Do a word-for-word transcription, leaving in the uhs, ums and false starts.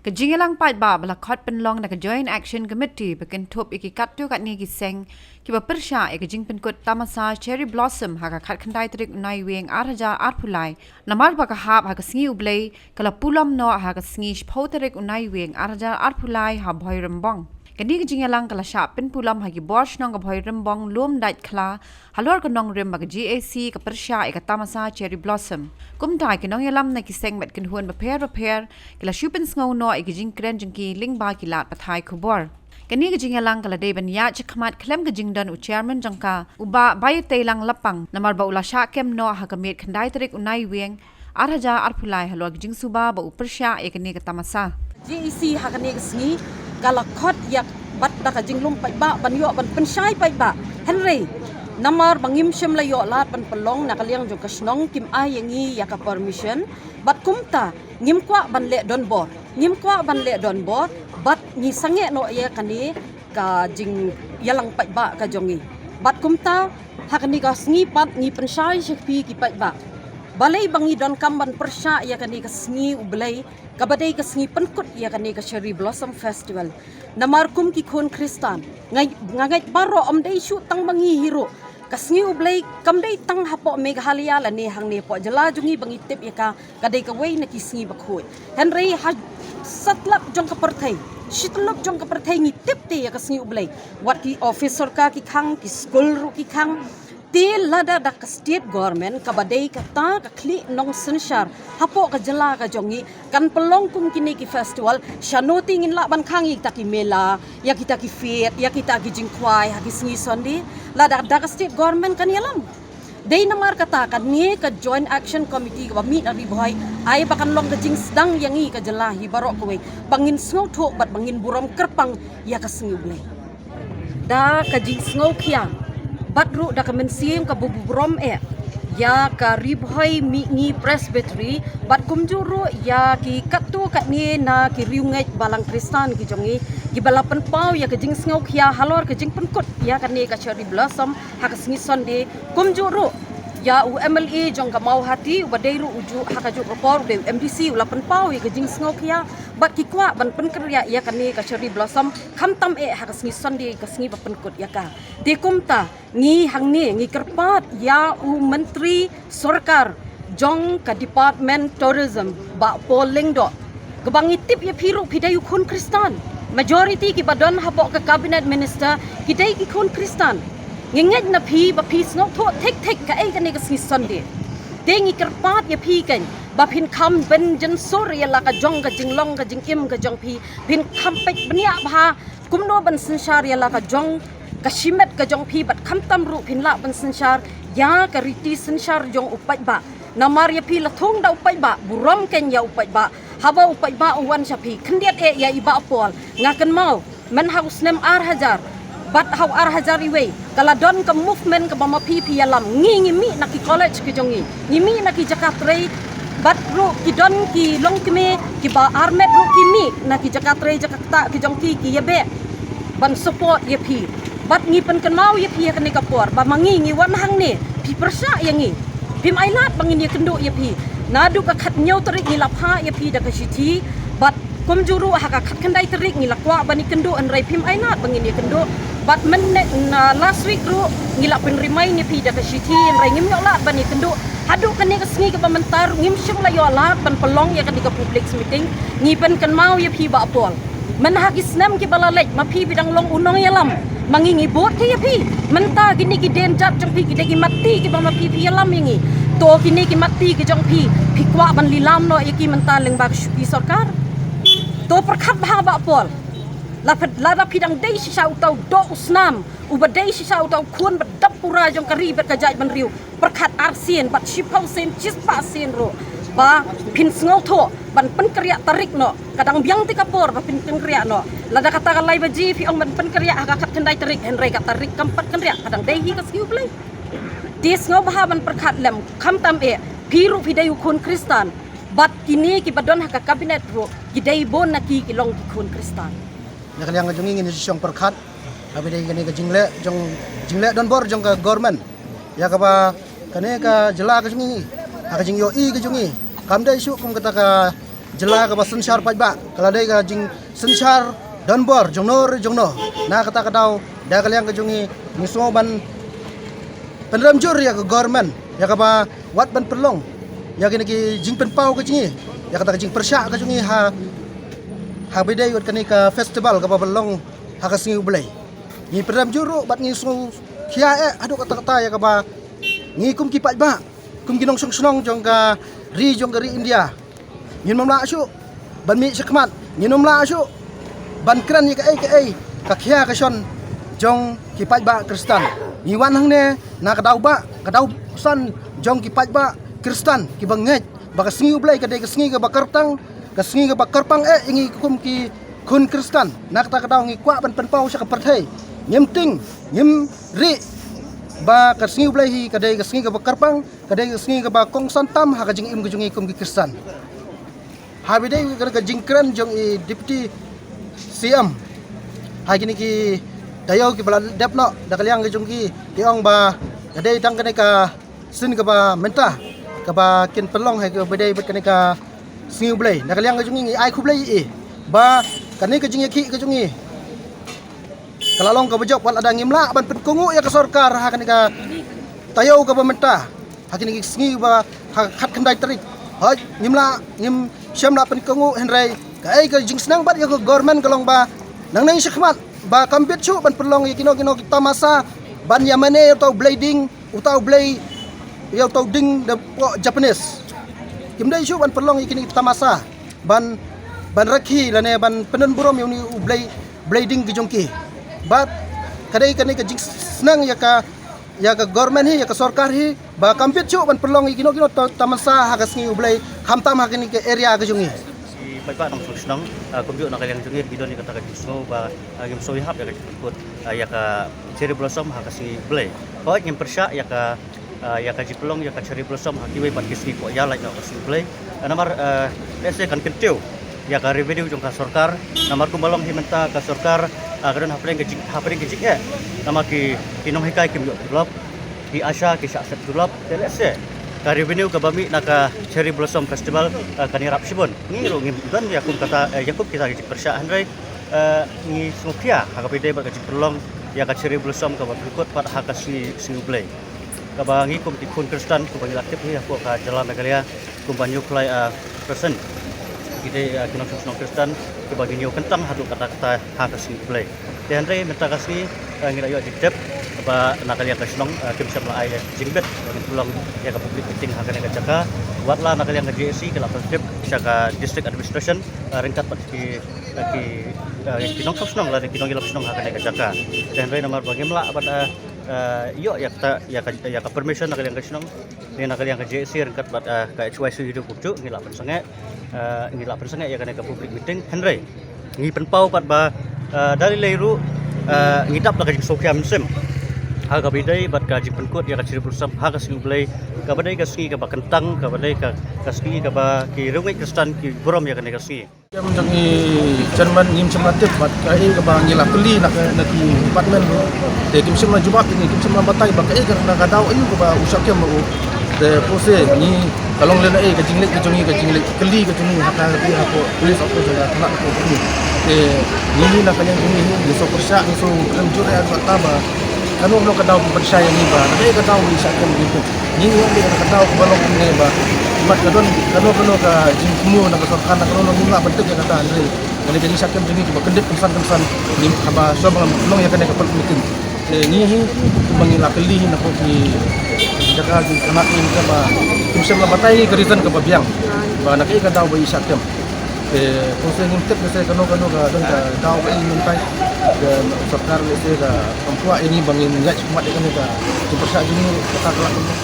Ka jingïalang paidbah ba la khot pynlong da ka Joint Action Committee ba kynthup ïa ki katto katne ki seng kiba pyrshah ïa ka jingpynkut tamasa Cherry Blossom ha ka khatkhyndai tarik u Naiwieng ar hajar arphew lai, namar ba ka hap ha ka sngi U Blei, ka la pulom noh ha ka sngi shiphew tarik u Naiwieng ar hajar arphew lai ha Bhoirymbong. Kane ka jingïalang ka la shah pynpulom ha ki bor shnong ka Bhoirymbong, Lumdaitkhla, halor ka nongrim ba ka G A C ka pyrshah ïa ka tamasa Cherry Blossom. Kumta ki nongïalam na ki seng bad kynhun bapher bapher ki la shu pynsngew noh ïa ki jingkren jong ki lyngba ki lad pathai khubor. Kane ka jingïalang ka la dei ban ïaid shakhmat khlem ka jingdon u chairman jong ka, u Bah Baiateilang Lapang, namar ba u la shah kem noh ha ka miet khyndai tarik u Naiwieng ar hajar arphew lai halor ka jingsuba ba u pyrshah ïa kane ka tamasa. G A C ha kane ka sngi ka la khot ïa bad da ka jinglum paidbah ban ïoh ban pynshai paidbah. Hynrei namar ba ngim shym la ïoh lad ban pynlong na ka liang jong ka shnong, kim ai ïa ngi ïa ka permission, bad kumta ngim kwah ban leh donbor, ngim kwah ban leh donbor, bad ngi sangeh noh ïa kane ka jingïalang paidbah ka jong ngi. Bad kumta ha kane ka sngi pat ngi pynshai sha phi ki paidbah, balei ba ngi donkam ban pyrshah ïa kane ka sngi U Blei, kaba dei ka sngi pynkut ïa kane ka Cherry Blossom Festival. Namar kum ki khun Khristan, nga, nga ngeit baroh, ym dei shuh tang ma ngi hi ruh, ka sngi U Blei kam dei tang hapoh Meghalaya lane hangne hapoh jylla jong ngi ba ngi tip ïa ka, ka dei kawei na ki sngi bakhuid. Hynrei ha satlak jong ka pyrthei, shitlak jong ka pyrthei ngi tip te ïa ka sngi U Blei. Wat ki office sorkar ki khang, ki skul ruh ki khang. Te lada da ka state government, kaba dei kata ka khlieh nongsynshar hapoh ka jylla ka jong ngi, kan pynlong kum kine ki festival, shano te ngin lah ban khang ïa kita ki mela, ïa kita ki fete, ïa kita ki jingkhwai ha ki sngi Sunday? Lada da ka state government kan ïalam. Dei namar kata kane ka Joint Action Committee kaba mih na Ri Bhoi, ai ba kan long ka jingsdang ïa ngi ka jylla hi baroh kawei, ba ngin sngewthuh bad ba ngin burom kyrpang ïa ka sngi U Blei. Da ka jingsngewkhia bad ruh da ka mynsiem kaba burom eh ïa ka Ri Bhoi Mihngi Presbytery, bad kumjuh ruh ïa ki katto katne na ki riewngeit balang Khristan ki jong ngi, kiba la pynpaw ïa ka jingsngewkhia halor ka jingpynkut ïa kane ka Cherry Blossom ha ka sngi Sunday. Kumjuh ruh ïa u M L A jong ka Mawhati, uba dei ruh u juh ha kajuh ka por u dei u M D C, u la pynpaw ïa ka jingsngewkhia, bad ki kwah ban pynkynriah ïa kane ka Cherry Blossom, khamtam eh ha ka sngi Sunday, ka sngi ba pynkut ïa ka. Te kumta ngi hangne ngi kyrpad ïa u Myntri Sorkar jong ka Department Tourism, Bah Paul Lyngdoh, kaba ngi tip ïa phi ruh phi dei u khun Khristan. Majority kiba don hapoh ka Cabinet Minister ki dei ki khun Khristan. Ngi ngeit na phi ba phi sngewthuh thik thik kaei kane ka sngi Sunday. Te ngi kyrpad ïa phi kein ba phin kham ban jynsur ïa la ka jong ka jinglong ka jingim ka jong phi, phin kham peit bniah bha kumno ban synshar ïa la ka jong ka shimet ka jong phi, bad khamtam ruh phin lah ban synshar ïa ka riti synshar jong u paidbah. Namar ïa phi la thung da u paidbah, burom kein ïa u paidbah. Haba u paidbah u wan sha phi, khyndiat eh ïa i Bah Paul. Nga kynmaw mynha u snem ar hajar bad ha u ar hajar iwei, ka la don ka movement kaba ma phi phi ïalam. Ngi ngi mih na ki college ki jong ngi, ngi mih na ki jaka trei, bad ruh ki don ki longkmie kiba armet ruh ki mih na ki jaka trei jaka ktah ki jong ki, ki ïabeh ban support ïa phi. Bad ngi pynkynmaw ïa phi ha kane ka por ba ma ngi ngi wan hangne, phi pyrshah ïa ngi, phim ailad ba ngin ïakynduh ïa phi. Naduh ka khathynñiew tarik ngi la phah ïa phi da ka shithi, bad kumjuh ruh ha ka khatkhyndai tarik ngi la kwah ban ïakynduh, hynrei phim ailad ba ngin ïakynduh. Bad mynne na last week ruh ngi la pynremind ïa phi da ka shithi, hynrei ngim ïoh lad ban ïakynduh. Haduh kane ka sngi kaba mynta ruh ngim shym la ïoh lad ban pynlong ïa kane ka public meeting. Ngi pynkynmaw ïa phi Bah Paul, mynha ki snem kiba la leit ma phi phi dang long u nongïalam, ma ngi ngi bud te ïa phi. Mynta kine ki dienjat jong phi ki dei ki matti kiba ma phi phi ïalam ïa ngi. To kine ki matti ki jong phi, phi kwah ban lilam noh ïa ki mynta lyngba ka shuki sorkar? To pyrkhat bha Bah Paul. La phi, lada phi dang dei shisha uta u doh u snam uba dei shisha uta u khun ba dap pura jong ka ri bad ka jaitbynriew, pyrkhat arsien bad shiphew sien, shispah sien ruh, ba phin sngewthuh ban pynkynriah tarik noh. Ka dang biang te ka por ba phin pynkynriah noh. Lada kata ka lai baje phi ong ban pynkynriah ha ka khatkhyndai tarik, hynrei ka tarik kam pat kynriah, ka dang dei hi ka sngi U Blei. Te sngewbha ban pyrkhat lem, khamtam eh phi ruh phi dei u khun Khristan, bad kine kiba don ha ka cabinet ruh ki dei bun na ki ki long ki khun Khristan. Na ka liang ka jong ngi ngin ïa shong pyrkhat haba dei kane ka jingleh jong, jingleh donbor jong ka government ïa kaba kane ka jylla ka jong ngi, ha ka jingïohi ka jong ngi, kam dei shuh kum kata ka jylla kaba synshar paidbah, ka la dei ka jingsynshar donbor jongno re jongno. Na kata ka daw, da ka liang ka jong ngi, ngi sngew ban pynrem jur ïa ka government ïa kaba wat ban pynlong ïa kine ki jingpynpaw ka jong ngi, ïa kata ka jingpyrshah ka jong ngi ha, ha ba dei wat kane ka festival kaba pynlong ha ka sngi U Blei. Ngi pynrem jur ruh bad ngi sngew khia eh haduh katta katta ïa kaba ngi kum ki paidbah, kum ki nongshong shnong jong ka ri, jong ka ri India, ngin ym lah shuh ban mih shakhmat, ngin ym lah shuh ban kren ïa kaei kaei ka khia ka shon jong ki paidbah Khristan. Ngi wan hangne na ka daw ba, ka daw san jong ki paidbah Khristan kiba ngeit ba ka sngi U Blei ka dei ka sngi kaba kyrteng, ka sngi kaba kyrpang eh ïa ngi kum ki khun Khristan. Na kata ka daw ngi kwah ban pynpaw sha ka pyrthei. Ngim tieng, ngim rieh ba ka sngi U Blei hi ka dei ka sngi kaba kyrpang, ka dei ka sngi kaba kongsan tam ha ka jingim ka jong ngi kum ki Khristan. Ha ba dei ka, ka jingkren jong i Deputy C M ha kine ki taïew kiba la dep noh, da ka liang ka jong ki, ki ong ba ka dei tang kane ka sien kaba mynta kaba kin pynlong ha kaba dei bad kane ka sngi U Blei. Da ka liang ka jong ngi, ngi ai khublei ïa i ba kane ka jingïakhih ka jong ngi ka la long kaba jop, wat lada ngim lah ban pynkohnguh ïa ka sorkar ha kane ka taïew kaba mynta, ha kine ki sngi ba ha khatkhyndai tarik, hooid, ngim lah, ngim shym lah pynkohnguh. Hynrei kaei ka jingsneng bad ïa ka government ka long ba nangne shakhmat ba kam bit shuh ban pynlong ïa kino kino ki tamasa ban ïa mane ïa uta u Blei dieng, uta u Blei, ïa uta u dieng da poh Japanese. Kim dei shuh ban pynlong ïa kine ki tamasa ban, ban rakhe lane ban pyndon burom ïa une u Blei, Blei dieng ki jong ki. Bad ka dei kane ka jingsneng ïa ka, ïa ka government hi, ïa ka sorkar hi, ba kam bit shuh ban pynlong ïa kino kino ta-, tamasa ha ka sngi U Blei, khamtam ha kane ka area ka jong ngi. Ki paidbah nongshong shnong, ah, kumjuh na ka liang jong ngi, ngi don ïa kata ka jingsngew ba, ah, ngim sngew ïahap ïa ka jingpynkut, ah, ïa ka cherry blossom ha ka sngi U Blei. Hooid, ngim pyrshah ïa ka, ah, ïa ka jingpynlong ïa ka cherry blossom ha kiwei pat ki sngi, ko ïa lait noh ka sngi U Blei. Ah, namar, ah, lehse kan kyntiew ïa ka revenue jong ka sorkar. Namar kumba long hi mynta ka sorkar, ah, ka don hapdeng ka jing, hapdeng ka jingeh. Namar ki, ki nonghikai kim ïoh tulop, ki ASHA ki shah set tulop. Te lehse ka revenue kaba mih na ka Cherry Blossom Festival, ah, kan ïarap shibun. Ngi ruh ngim don ïa kum kata, eh, ïa kum kita ki jingpyrshah, hynrei, eh, ngi sngewkhia ha kaba ïadei bad ka jingpynlong ïa ka Cherry Blossom kaba pynkut pat ha ka sngi, sngi U Blei. Kaba ngi kum ki khun Khristan, kaba ngi la tip hi hapoh ka jylla Meghalaya kumba hynñiewphew lai, ah, percent ki dei, ah, ki nongshong shnong Khristan kiba ngi ñiew kyntang haduh katta katta ha ka sngi U Blei. Te hynrei mynta ka sngi, ah, ngi la ïoh jingtip ba na ka liang ka shnong, ah, kim shym la ai jingbit ba ngin pynlong ïa ka public meeting ha kane ka jaka. Watla na ka liang ka J A C ki la pyntip sha ka district administration, ah, ryngkat bad ki, ah, ki, ah, ki nongshong shnong lane ki nongïalam shnong ha kane ka jaka. Te hynrei namar ba ngim lah ban, ah, ah, ïoh ïa kata, ïa ka, ïa ka permission na ka liang ka shnong, ne na ka liang ka J A C ryngkat bad, ah, ka H Y C hi kumjuh, ngi la pynsangeh, ah, ngi la pynsangeh ïa kane ka public meeting. Hynrei ngi pynpaw pat ba, ah, da lei lei ruh, ah, ngi dap da ka jingsngewkhia mynsiem ha kaba ïadei bad ka jingpynkut ïa ka Cherry Blossom ha ka sngi U Blei, kaba dei ka sngi kaba kyntang, kaba dei ka, ka sngi kaba ki riewngeit Khristan ki burom ïa kane ka sngi. Kem jong i chairman ngim shym la tip bad kaei kaba ngi la kylli na ka, na ki department ruh. Te kim shym la jubab ïa ngi, kim shym la batai ba kaei ka, na ka daw aïu kaba u Shakem ba u. Te puse ngi ka long lehse ka jingleit ka jong ngi, ka jingleit kylli ka jong ngi ha ka, ha ka police officer, na ka, na ka police. Te ngi na ka liang jong ngi ngi sngewsih pyrshah, ngi sngewsih kren jur ïa kata ba kano kano ka daw pynshai ïa ngi ba kaei ka daw i Shakem ngi. Ngi ïoh leh na ka daw kaba long kumne ba mat ka don kano kano ka jingthmu na ka sorkar, na kano kano ngim lah ban tip ïa kata, hynrei kane ka jingsngewsih jong ngi kiba kyndit kynsan kynsan ngi haba shuwa ba long ïa kane ka public meeting. Te ngi hi kiba ngi la kylli hi na ki jaka jingkhanat ngi, kaba kim shym la batai ngi ka reason kaba biang ba na kaei ka daw ba i Shakem. Te kongsan ngim tip lehse kano kano ka don ka daw ba i mynta ka sorkar lehse ka kam kwah ïa ngi ba ngin ïaid shakhmat ïa kane ka jingpyrshah jong ngi, kata ka lah kumno.